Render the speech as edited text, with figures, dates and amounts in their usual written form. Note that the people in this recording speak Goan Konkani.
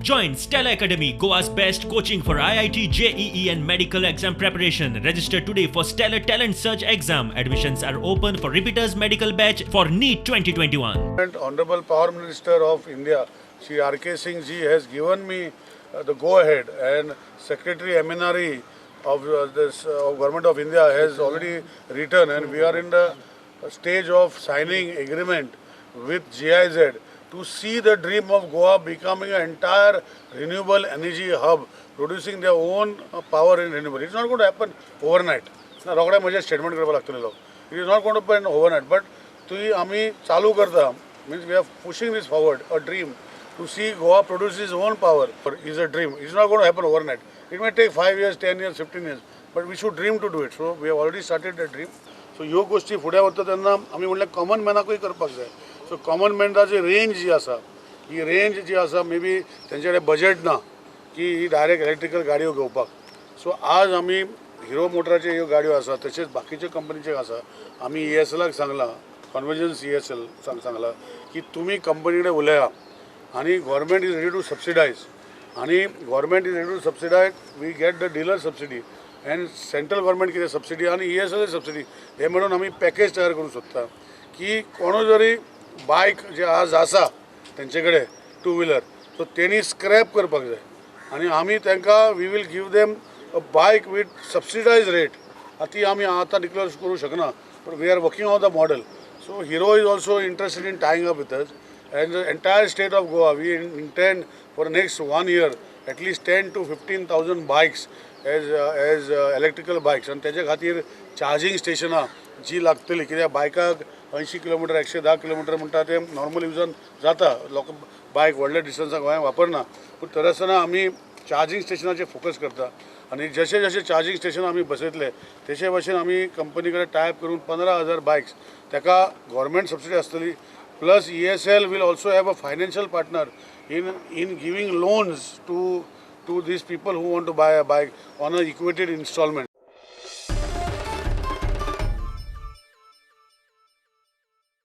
Join Stella Academy, Goa's best coaching for IIT, JEE, and medical exam preparation. Register today for Stellar Talent Search exam. Admissions are open for repeaters medical batch for NEET 2021. Honorable Power Minister of India, Shri R.K. Singh ji, has given me the go-ahead, and Secretary MNRE of this Government of India has already written, and we are in the stage of signing agreement with GIZ to see the dream of Goa becoming an entire renewable energy hub, producing their own power in renewable. It's not going to happen overnight. ना रोखडे म्हजें स्टेटमेंट करपाक लागतले लोक. It is not going to happen overnight, but ती आमी चालू करता, means we are pushing this forward. A dream to see Goa produce its own power is a dream. It's not going to happen overnight. It may take 5 years, 10 years, 15 years, but we should dream to do it. So we have already started the dream. So ह्यो गोश्टी फुडें वता तेन्ना आमी म्हणलें कॉमन मॅनाकूय करपाक जाय. सो कॉमन मॅनाची रेंज जी आसा, ही रेंज जी आसा, मे बी तेंचे कडेन बजेट ना की ही डायरेक्ट इलेक्ट्रिकल गाडयो घेवपाक. सो आज आमी हिरो मोटराच्यो ह्यो गाडयो आसा, तशेंच बाकीच्यो कंपनीच्यो आसा. आमी ई एस एलाक सांगलां, कॉन्वर्जन्स ई एस एल सांगलां की तुमी कंपनी कडेन उलया आनी government is ready to subsidize आनी government is ready to subsidize. We get the dealer subsidy and central government कितें सबसिडी आनी ई एस एल सबसिडी हे म्हणून आमी पॅकेज तयार करूंक सोदता की कोणूय जरी बायक जे आज आसा तेंचे कडेन टू व्हिलर, सो तेणी स्क्रॅप करपाक जाय आनी आमी तांकां we will give them a bike with subsidize rate. ती आमी आतां डिक्लेअर करूं शकना, but we are working on the model. So Hero is also interested in tying up with us, and the entire state of Goa, we intend for next one year at least 10 to 15,000 bikes as electrical bikes. आनी तेजे खातीर चार्जींग स्टेशनां जी लागतली, कित्याक बायकाक 80 किलोमिटर, 110 किलोमिटर म्हणटा ते नॉर्मल युजान जाता. लोक बायक व्हडल्या डिस्टन्साक गोंयांत वापरना, पूण तरी आसतना आमी चार्जींग स्टेशनाचेर फोकस करता आनी जशे जशे चार्जींग स्टेशन आमी बसयतले, तशे भशेन आमी कंपनी कडेन टायप करून 15,000 बायक्स, ताका गव्हर्मेंट सबसिडी आसतली, plus ESL will also have a financial partner in giving loans to these people who want to buy a bike on a equated installment.